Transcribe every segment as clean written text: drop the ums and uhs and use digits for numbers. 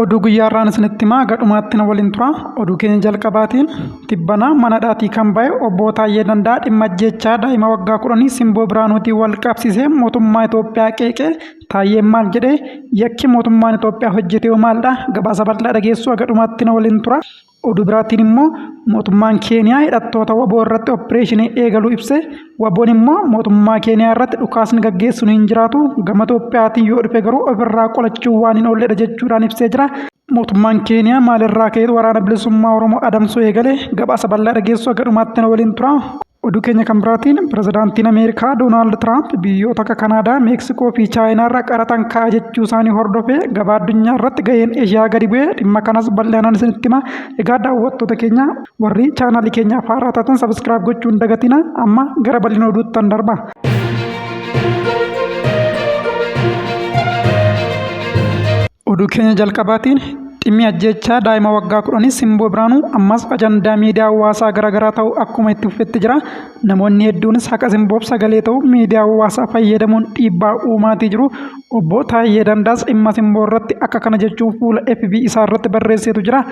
Oduu guyyaa irraan isinitti himaa gadhumaatti na waliin tura. Oduu keenya jalqabaatiin tibbana mana dhaatii kan ba'e obbo Taayyee Danda'aa dhimma ajjeechaa daa'ima waggaa 10 Simboo Biraanuutiin wal qabsiisee mootummaa Itoophiyaa qeeqee. Taayyeen maal jedhee? Yakki mootummaan Itoophiyaa hojjete hoo maalidha? Gabaasa bal'aa dhageessuu haga dhumaatti na waliin tura. Oduu biraatiin immoo mootummaan Keeniyaa hidhattoota waboo irratti oppireeshinii eegaluu ibse. Waboon immoo mootummaa Keeniyaa irratti dhukaasni gaggeessuun hin jiraatu. Gama Itoophiyaatiin yoo dhufe garuu ofirraa qolachuu waan hin oolledha jechuudhaan ibsee jira. Mootummaan Keeniyaa maalirraa ka'eetu waraana bilisummaa Oromoo adamsuu eegale? Gabaasa bal'aa dhageessuu haga dhumaatti na waliin tura. Oduu keenya kan biraatiin pirezidaantiin Ameerikaa Doonaald Tiraamp biyyoota akka Kanaadaa, Meeksikoo fi Chaayinaa irra qaraxan kaa'a jechuu isaanii hordofee gabaa addunyaa irratti gaheen Eeshiyaa gadi bu'ee dhimma kanas bal'inaan isinitti hima. Egaa daawwattoota keenya warri chaanaalii keenyaaf haaraa taatan sabiskiraayib gochuu hin dagatina. Amma gara bal'ina oduuttan darba. Oduu keenya jalqabaatiin dhimmi ajjeechaa daa'ima waggaa 10 Simboo Birhaanuu ammas ajandaa miidiyaa hawaasaa garaagaraa ta'uu akkuma itti fufetti jira. Namoonni hedduunis haqa Simboof sagalee ta'uu miidiyaa hawaasaa fayyadamuun dhiibbaa uumaatii jiru. Obbo Taayyee Dandaas dhimma Simboo irratti akka kana jechuun fuula FB isaa irratti barreesseetu jira.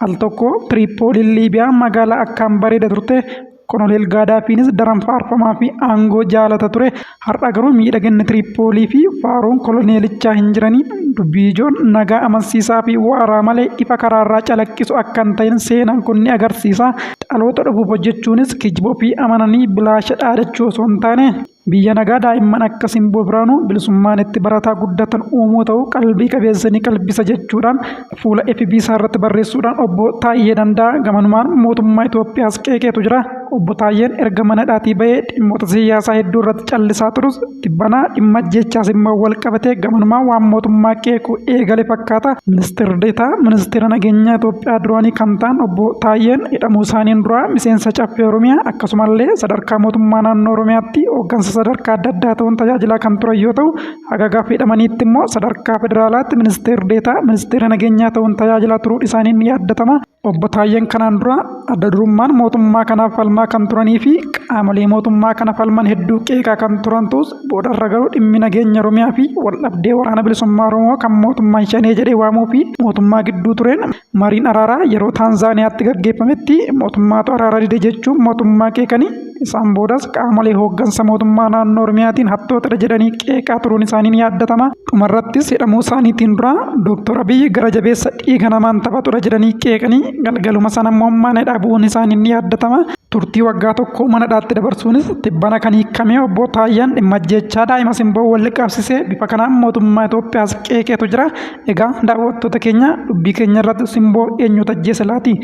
Al tokko Tiriipooliin Liibiyaa magaalaa akkaan bareeda turte. Koloneel Gaadaafiinis daran faarfamaa fi aangoo jaalata ture. Har'a garuu miidhaginni Tiriippoolii fi faaruun koloneelichaa hin jiranii. Dubbii ijoon nagaa amansiisaa fi waaraa malee ifa karaarraa calaqqisu akka hin ta'in seenaan kun ni agarsiisa. Dhaloota dhufuuf hojjechuunis kijiba ofii amananii bilaasha dhaadachuu osoo hin taane biyya nagaa daa'imman akka Simboo Birhaanuu bilisummaan itti barataa guddatan uumuu ta'uu qalbii qabeessa ni qalbisa jechuudhaan fuula FB isaa irratti barreessuudhaan obbo Taayyee Danda'aa gamanumaan mootummaa Itoophiyaas qeeqeetu jira. Obbo Taayyeen erga mana hidhaatii bahee dhimmoota siyaasaa hedduu irratti callisaa turus tibbana dhimma ajjeechaa Simboo wal qabatee gamanumaan waan mootummaa qeequu eegale fakkaata. Ministeerri Deetaa Ministeera Nageenyaa Itoophiyaa duraanii kan ta'an obbo Taayyeen hidhamuu isaaniin dura miseensa Caffee Oromiyaa akkasumallee sadarkaa mootummaa naannoo Oromiyaatti hooggansa sadarkaa adda addaa ta'uun tajaajilaa kan turan yoo ta'u, haga gaafa hidhamaniitti immoo sadarkaa federaalaatti Ministeerri Deetaa Ministeera Nageenyaa ta'uun tajaajilaa turuun isaanii ni yaaddatama. Obbo Taayyeen kanaan dura adda durummaan mootummaa kanaaf falmaa kan turanii fi qaamolee mootummaa kana falman hedduu qeeqaa kan turan ta'us boodarra garuu dhimmi nageenya Oromiyaa fi waldhabdee waraana bilisummaa Oromoo kan mootummaan Shanee jedhee waamuu fi mootummaa gidduu tureen mariin araaraa yeroo Taanzaaniyaatti gaggeeffametti mootummaatu araara dide jechuun mootummaa qeeqanii isaan boodas qaamolee hooggansa mootummaa naannoo Oromiyaatiin hattootadha jedhanii qeeqaa turuun isaanii ni yaaddatama. Dhumarrattis hidhamuu isaaniitiin dura Dooktor Abiyyi gara jabeessa dhiiga namaan taphatudha jedhanii qeeqanii galgaluma sana immoo mana hidhaa bu'uun isaanii ni yaaddatama. Turtii waggaa tokkoo mana hidhaatti dabarsuunis tibbana kan hiikamee obbo Taayyaan dhimma ajjeechaa daa'ima Simboo wal qabsisee bifa kanaan mootummaa Itoophiyaas qeeqeetu jira. Egaa daawwattoota keenya dubbii keenya irratti Simboo eenyutu ajjeese laati?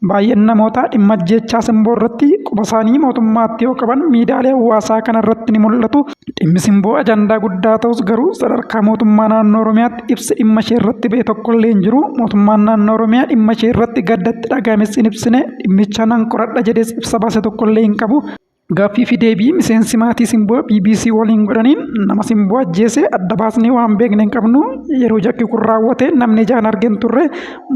Baay'een namootaa dhimma ajjeechaa Simboo irratti quba isaanii mootummaatti yoo qaban miidiyaalee hawaasaa kana irratti ni mul'atu. Dhimmi Simboo ajandaa guddaa ta'us garuu sadarkaa mootummaa naannoo Oromiyaatti ibsi dhimma ishee irratti ba'e tokkollee hin jiru. Mootummaan naannoo Oromiyaa dhimma ishee irratti gadda itti dhaga'ames hin ibsine. Dhimmicha nan qoradha jedhees ibsa baase tokkollee hin qabu. Gaaffii fi deebii miseensi maatii Simboo bbc waliin godhaniin nama Simboo ajjeese adda baasnee waan beekne hin qabnu yeroo jakki kun raawwate namni ijaan arge hin turre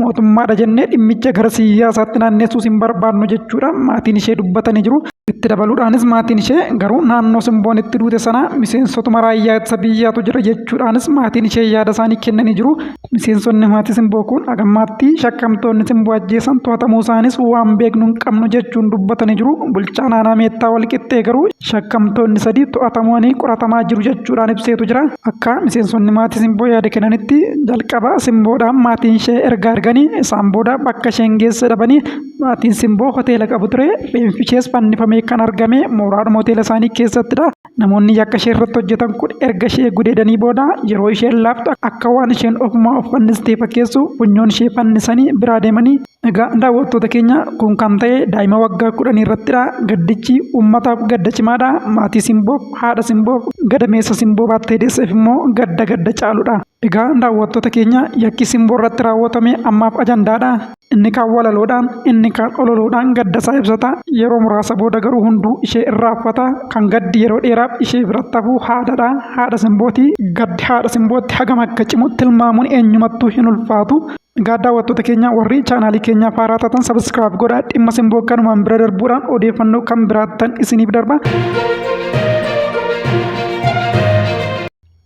mootummaadha jennee dhimmicha gara siyaasaatti naannessuus hin barbaannu jechuudhaan maatiin ishee dubbatanii jiru. Itti dabaluudhaanis maatiin ishee garuu naannoo Simboon itti duute sana miseensotuma raayyaa ittisa biyyaatu jira jechuudhaanis maatiin ishee yaada isaanii kennanii jiru. Miseensonni maatii Simboo kun hagammaatti shakkamtoonni Simboo ajjeesan to'atamuu isaanis waan beeknu hin qabnu jechuun dubbatanii jiru. Bulchaan aanaa Meettaa Walqixxee garuu shakkamtoonni sadii to'atamanii qoratamaa jiru jechuudhaan ibseetu jira. Akka miseensonni maatii Simboo yaada kennanitti jalqaba Simboodhaan maatiin ishee erga arganii isaan booda bakka isheen geesse dhabanii maatiin Simboo hoteela qabu ture. Reenfi ishees fannifamee kan argame mooraadhuma hoteela isaanii keessattidha. Namoonni yakka ishee irratti hojjetan kun erga ishee gudeedanii booda yeroo isheen laaftu akka waan isheen ofumaa of fannistee fakkeessu funyoon ishee fannisanii biraa deemanii. Egaa daawwattoota keenya kun kan ta'e daa'ima waggaa 10 irrattidha. Gaddichi uummataaf gadda cimaadha. Maatii Simboof, haadha Simboof, gadameessa Simboo baattee deesseef immoo gadda gadda caaludha. Egaa daawwattoota keenya yakki Simboo irratti raawwatame ammaaf ajandaadha. Inni kaan walaloodhaan, inni kaan ololuudhaan gaddasaa ibsata. Yeroo muraasa booda garuu hunduu ishee irraanfata. Kan gaddi yeroo dheeraaf ishee biratti hafu haadhadha. Haadha Simbooti. Gaddi haadha Simbootti hagam akka cimu tilmaamuun eenyumattuu hin ulfaatu. Egaa daawwattoota keenya warri chaanaalii keenyaaf haaraa taatan subscribe godhaa. Dhimma Simboo kanumaan bira darbuudhaan odeeffannoo kan biraattan isiniif darba.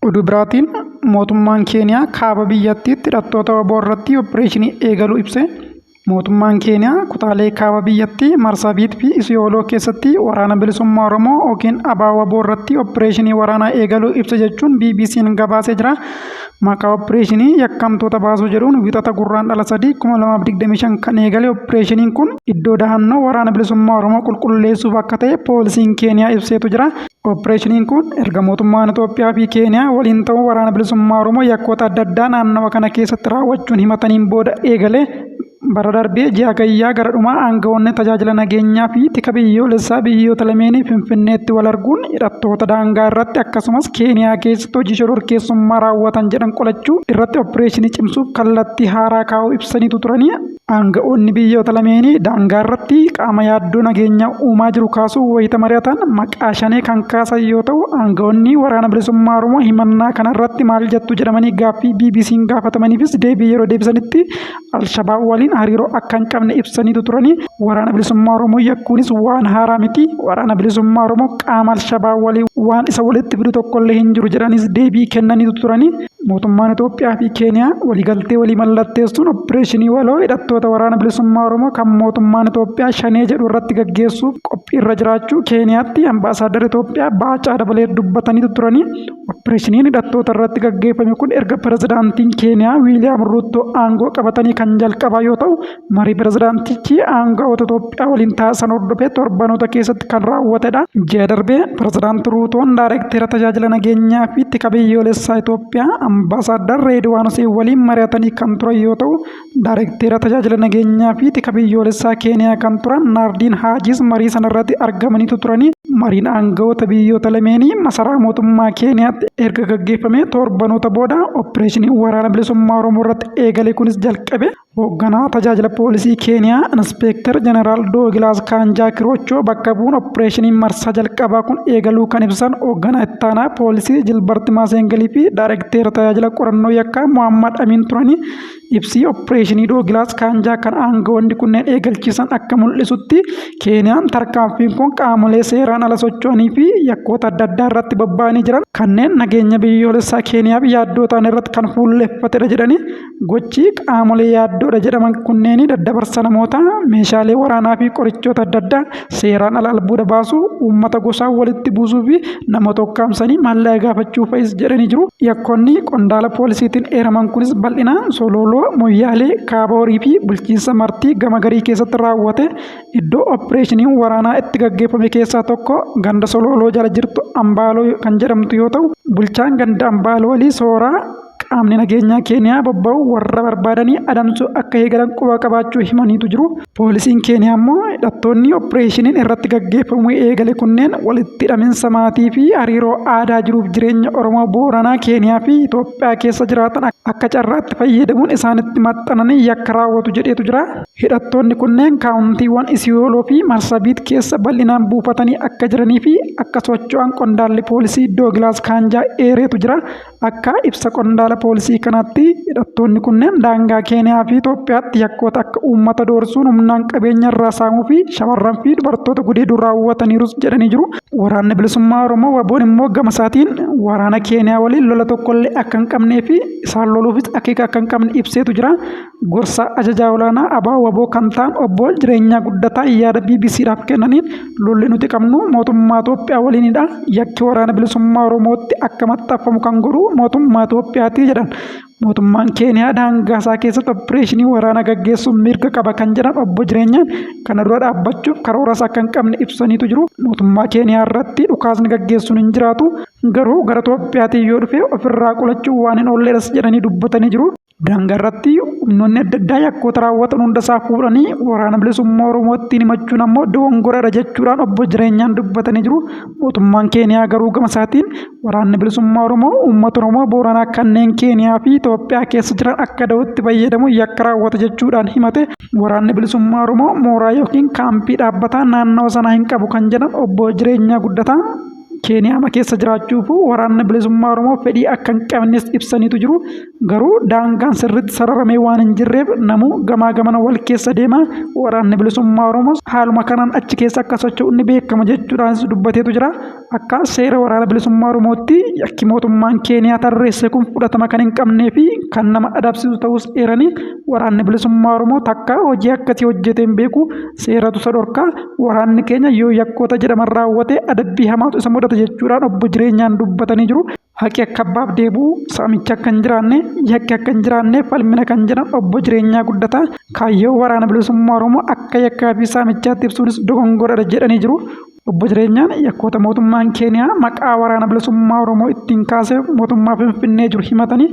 Oduu biraatiin Mootummaan Keeniyaa kaaba biyyattiitti hidhattoota wbo irratti oppireeshinii eegaluu ibse. Mootummaan Keeniyaa kutaalee kaaba biyyattii Marsabiit fi Isiyooloo keessatti Waraana Bilisummaa Oromoo ykn Abo-wbo irratti oppireeshinii waraanaa eegaluu ibse jechuun BBCn gabaasee jira. Maqaa oppireeshinii yakkamtoota baasuu jedhuun Wixata Gurraandhala 3, 2025 kan eegale oppireeshiniin kun iddoo dahannoo Waraana Bilisummaa Oromoo qulqulleessuuf akka ta'e poolisiin Keeniyaa ibseetu jira. Oppireeshiniin kun erga mootummaan Itoophiyaa fi Keeniyaa waliin ta'uun Waraana Bilisummaa Oromoo yakkoota adda addaa naannawa kana keessatti raawwachuun himataniin booda eegale. Bara darbe ji'a Hagayyaa gara dhumaa aanga'oonni tajaajila nageenyaa fi tika biyyoolessaa biyyoota lameenii Finfinneetti wal arguun hidhattoota daangaa irratti akkasumas Keeniyaa keessatti hojii shororkeessummaa raawwatan jedhan qolachuu irratti oppireeshinii cimsuuf kallattii haaraa kaa'uu ibsaniitu turani. Aanga'oonni biyyoota lameenii daangaa irratti qaama yaaddoo nageenyaa uumaa jiru kaasuun wayita mari'atan maqaa Shanee kan kaasan yoo ta'u, aanga'oonni Waraana Bilisummaa Oromoo himannaa kana irratti maal jettu jedhamanii gaaffii BBC'n gaafatamaniifis deebii yeroo deebisanitti Alshabaab waliin hariiroo akka hin qabne ibsaniitu turani. Waraana Bilisummaa Oromoo yakkuunis waan haaraa miti. Waraana Bilisummaa Oromoo qaama Alshabaab waliin waan isa walitti fidu tokkollee hin jiru jedhaniis deebii kennaniitu turani. Mootummaan Itoophiyaa fi Keeniyaa waliigaltee walii mallatteessuun oppireeshinii waloo hidhattoota Waraana Bilisummaa Oromoo kan mootummaan Itoophiyaa Shanee jedhu irratti gaggeessuuf qophiirra jiraachuu Keeniyaatti Ambaasaaddar Itoophiyaa Baacaa Dabalee dubbataniitu turani. Oppireeshiniin hidhattoota irratti gaggeeffame kun erga pirezidaantiin Keeniyaa Wiiliyaam Ruuttoo aangoo qabatanii kan jalqabaa yoo ta'u, Marii pirezidaantichi aanga'oota Itoophiyaa waliin taasisan hordofee torbanoota keessatti kan raawwatedha. Ji'a darbe pirezidaanti Ruutoon daarekteera tajaajila nageenyaa fi tika biyyoolessaa Itoophiyaa Ambaasaaddar Reedwaan Huseen waliin mari'atanii kan turan yoo ta'u, daarekteera tajaajila nageenyaa fi tika biyyoolessaa Keeniyaa kan turan Naardiin Haajiis marii sanarratti argamaniitu turani. Mariin aanga'oota biyyoota lameenii masaraa mootummaa Keeniyaatti erga gaggeeffamee torbanoota booda oppireeshiniin waraana bilisummaa Oromoo irratti eegale kunis jalqabe. Hoogganaa tajaajila poolisii Keeniyaa Inspeektar Jeneraal Doogilaas Kaanjaa Kiroochoo bakka bu'uun oppireeshiniin marsaa jalqabaa kun eegaluu kan ibsan hoogganaa ittaanaa poolisii Jilbart Maaseengalii fi daarekteera tajaajila qorannoo yakkaa Mohammad Amiin turanii ibsii oppireeshinii Doogilaas Kaanjaa kan aangawoonni kunneen eegalchiisan akka mul'isutti Keeniyaan tarkaanfiin kun qaamolee seeraan ala socho'anii fi yakkoota adda addaa irratti bobba'anii jiran kanneen nageenya biyyoolessaa Keeniyaaf yaaddoo ta'an irratti kan fuulleffatedha jedhanii Gochi qaamolee yaaddoodha jedhaman kunneenii daddabarsa namootaa, meeshaalee waraanaa fi qorichoota adda addaa seeraan ala albuuda baasuu, uummata gosaan walitti buusuu fi namoota ukkaamsanii maallaqa gaafachuu fa'is jedhanii jiru. Yakkoonni qondaala poolisiitiin eeraman kunis bal'inaan Solooloo, Moyyaalee, Kaaba Horii fi bulchiinsa Martii gama garii keessatti raawwate. Iddoo oppireeshiniin waraanaa itti gaggeeffame keessaa tokko ganda Solooloo jala jirtu Ambaaloo kan jedhamtu yoo ta'u, bulchaan ganda Ambaaloo Alii Sooraa Qaamni nageenyaa Keeniyaa bobba'u warra barbaadanii adamsuu akka eegalan quba qabaachuu himaniitu jiru. Poolisiin Keeniyaa immoo hidhattoonni oppireeshiniin irratti gaggeeffamuu eegale kunneen walitti hidhaminsa maatii fi hariiroo aadaa jiruuf jireenya Oromoo Booranaa Keeniyaa fi Itoophiyaa keessa jiraatan akka carraatti fayyadamuun isaanitti maxxananii yakka raawwatu jedheetu jira. Hidhattoonni kunneen kaawuntiiwwan Isiyooloo fi Marsabiit keessa bal'inaan buufatanii akka jiranii fi akka socho'an qondaalli poolisii Doogilaas Kaanjaa eereetu jira. Akka ibsa qondaala poolisii kanaatti hidhattoonni kunneen daangaa Keeniyaa fi Itoophiyaatti yakkoota akka uummata doorsuun humnaan qabeenya irraa saamuu fi shamarran fi dubartoota gudeeduu raawwataniirus jedhanii jiru. Waraanni Bilisummaa Oromoo WBOn immoo gama isaatiin waraana Keeniyaa waliin lola tokkollee akka hin qabnee fi isaan loluufis akeeka akka hin qabne ibseetu jira. Gorsaa ajajaa olaanaa ABO-WBO kan ta'an Obbo Jireenyaa Guddataa yaada BBCdhaaf kennaniin lolli nuti qabnu mootummaa Itoophiyaa waliinidha. Yakki waraana bilisummaa Oromootti akka maxxanfamu kan godhu mootummaa Itoophiyaati jedhan. Mootummaan Keeniyaa daangaasaa keessatti oppireeshinii waraanaa gaggeessuuf mirga qaba kan jedhan Obbo Jireenyaan kana dura dhaabbachuuf karooras akka hin qabne ibsaniitu jiru. Mootummaa Keeniyaa irratti dhukaasni gaggeessuun hin jiraatu. Garuu gara Itoophiyaatiin yoo dhufe ofirraa qolachuun waan hin oolledhas jedhanii dubbatanii jiru. Daangaarratti humnoonni adda addaa yakkoota raawwatan hundasaa fuudhanii waraana bilisummaa Oromootti himachuun ammoo dogongoradha jechuudhaan obbo Jireenyaan dubbatanii jiru. Mootummaan Keeniyaa garuu gama isaatiin waraanni bilisummaa Oromoo uummata Oromoo Booranaa kanneen Keeniyaa fi Itoophiyaa keessa jiran akka da'ootti fayyadamuun yakka raawwata jechuudhaan himate. Waraanni bilisummaa Oromoo mooraa yookiin kaampii dhaabbataa naannawa sanaa hin qabu kan jedhan obbo Jireenyaa Guddataa. Keeniyaama keessa jiraachuuf Waraanni Bilisummaa Oromoo fedhii akka hin qabnes ibsaniitu jiru. Garuu daangaan sirriitti sararamee waan hin jirreef namuu gamaa gamana wal keessa deema. Waraanni Bilisummaa Oromoos haaluma kanaan achi keessa akka socho'u ni beekama jechuudhaanis dubbateetu jira. Akka seera Waraana Bilisummaa Oromootti yakki mootummaan Keeniyaa tarreesse kun fudhatama kan hin qabnee fi kan nama adabsiisu ta'us eeranii Waraanni Bilisummaa Oromoo takka hojii akkasii hojjetee hin beeku, seeratu isa dhorka, waraanni keenya yoo yakkoota jedhaman raawwate adabbii hamaatu isa mudata jechuudhaan obbo Jireenyaan dubbatanii jiru. Haqi akka abbaaf deebi'u, saamichi akka hin jiraanne, yakki akka hin jiraanne falmina kan jedhan obbo Jireenyaa Guddataa kaayyoo Waraana Bilisummaa Oromoo akka yakkaa fi saamichaatti ibsuunis dogongoradha jedhanii jiru. Obbo Jireenyaan yakkoota mootummaan Keeniyaa maqaa Waraana Bilisummaa Oromoo ittiin kaaseef mootummaa Finfinnee jiru himatanii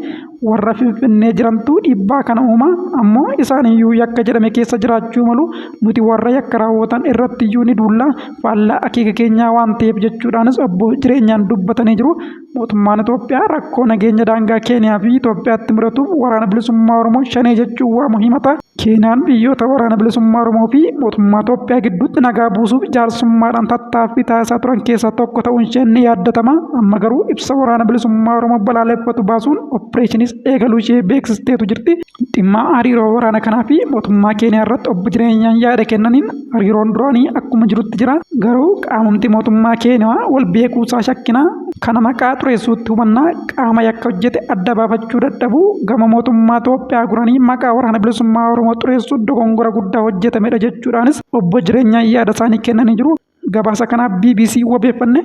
warra Finfinnee jirantu dhiibbaa kana uuma ammoo isaaniyyuu yakka jedhame keessa jiraachuu malu nuti warra yakka raawwatan irrattiyyuu ni duulla faallaa akeeka keenyaa waan ta'eef jechuudhaanis obbo Jireenyaan dubbatanii jiru. Mootummaan Itoophiyaa rakkoo nageenya daangaa Keeniyaa fi Itoophiyaatti mudatuuf Waraana Bilisummaa Oromoo Shanee jechuun waamu himata. Keeniyaan biyyoota Waraana Bilisummaa Oromoo fi mootummaa Itoophiyaa gidduutti nagaa buusuuf jaarsummaadhaan tattaaffii taasisaa turan keessaa tokko ta'uun ishee ni yaaddatama. Amma garuu ibsa Waraana Bilisummaa Oromoo balaaleffatu baasuun oppireeshiniis eegaluu ishee beeksisteetu jirti. Dhimma hariiroo waraana kanaa fi mootummaa Keeniyaa irratti obbo Jireenyaan yaada kennaniin hariiroon duraanii akkuma jirutti jira. Garuu qaamumti mootummaa Keeniyaa wal beekuusaa shakkina. Kana maqaa xureessuutti hubannaa qaama yakka hojjete adda baafachuu dadhabuu gama mootummaa Itoophiyaa guranii maqaa Waraana Bilisummaa Oromoo xureessuu dogongora guddaa hojjetamedha jechuudhaanis obbo Jireenyaan yaada isaanii kennanii jiru. Gabaasa kanaaf bbc wabeeffanne.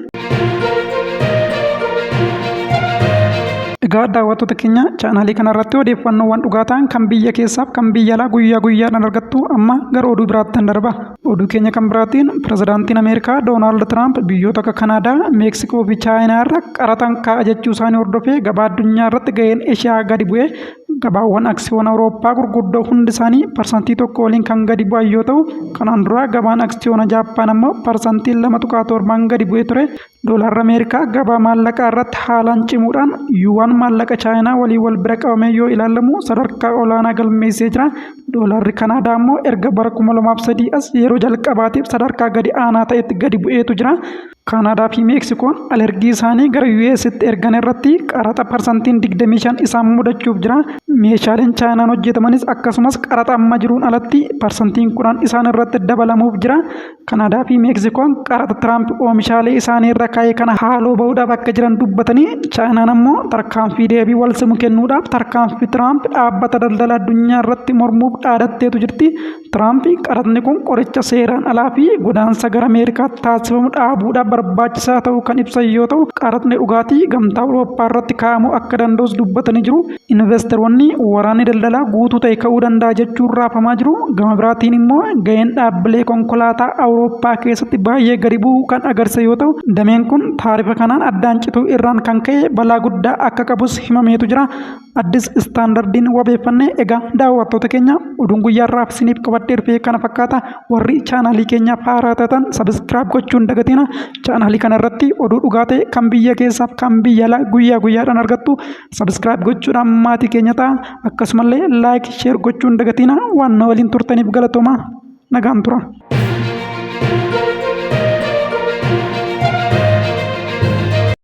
Egaa daawwattoota keenya chaanaalii kanarratti odeeffannoowwan dhugaa ta'an kan biyya keessaaf kan biyya alaa guyyaa guyyaadhaan argattu amma gara oduu biraattan darba. Oduu keenya kan biraatiin pirezidaantiin Ameerikaa Doonaald Tiraamp biyyoota akka Kanaadaa, Meeksikoo fi Chaayinaa irra qaraxan kaa'a jechuu isaanii hordofee gabaa addunyaa irratti gaheen Eshiyaa gadi bu'e. Gabaawwan aksiyoona Awurooppaa gurguddoo hundi isaanii parsantii 1 oliin kan gadi bu'an yoo ta'u, kanaan dura gabaan aksiyoona Jaappaan ammoo parsantii 2.7n gadi bu'ee ture. Doolaarri Ameerikaa gabaa maallaqaa irratti haalaan cimuudhaan Yuwaan maallaqa Chaayinaa waliin wal bira qabamee yoo ilaalamu sadarkaa olaanaa galmeessee jira. Doolaarri Kanaadaa ammoo erga bara 2003 as yeroo jalqabaatiif sadarkaa gadi aanaa ta'etti gadi bu'eetu jira. Kaanaadaa fi Meeksikoon alergii isaanii gara US'tti ergan irratti qaraxa parsantiin 25 isaan mudachuuf jira. Meeshaaleen Chaayinaan hojjetamanis akkasumas qaraxa amma jiruun alatti parsantiin 10 isaan irratti dabalamuuf jira. Kanaadaa fi Meeksikoon qaraxa Tiraamp oomishaalee isaanii irra kaa'e kana haaloo bahuudhaaf akka jiran dubbatanii, Chaayinaan ammoo tarkaanfii deebii wal simu kennuudhaaf tarkaanfii Tiraamp dhaabbata daldala addunyaa irratti mormuuf dhaadatteetu jirti. Tiraamp qaraxni kun qoricha seeraan alaa fi godaansa gara Ameerikaatti taasifamu dhaabuudhaaf barbaachisaa ta'uu kan ibsan yoo ta'u, qaraxni dhugaatii Gamtaa Awurooppaa irratti kaa'amuu akka danda'us dubbatanii jiru. Investeroonni waraanni daldalaa guutuu ta'e ka'uu danda'a jechuun raafamaa jiru. Gama biraatiin immoo gaheen dhaabbilee konkolaataa Awurooppaa keessatti baay'ee gadi bu'uu kan agarsiise yoo ta'u, dameen kun taarifa kanaan addaan cituu irraan kan ka'e balaa guddaa akka qabus himameetu jira. Addis Standardiin wabeeffanne. Egaa daawwattoota keenya oduun guyyaa har'aaf isiniif qabadhee dhufe kana fakkaata. Warri chaanaalii keenyaaf haaraa taatan sabiskiraayib gochuu hin dagatina. Chaanaalii kana irratti oduu dhugaa ta'e kan biyya keessaaf kan biyya alaa guyyaa guyyaadhaan argattu. Sabiskiraayib gochuudhaan maatii keenya ta'a. Akkasumallee laayik sheer gochuu hin dagatina. Waan na waliin turtaniif galatoomaa. Nagaan tura.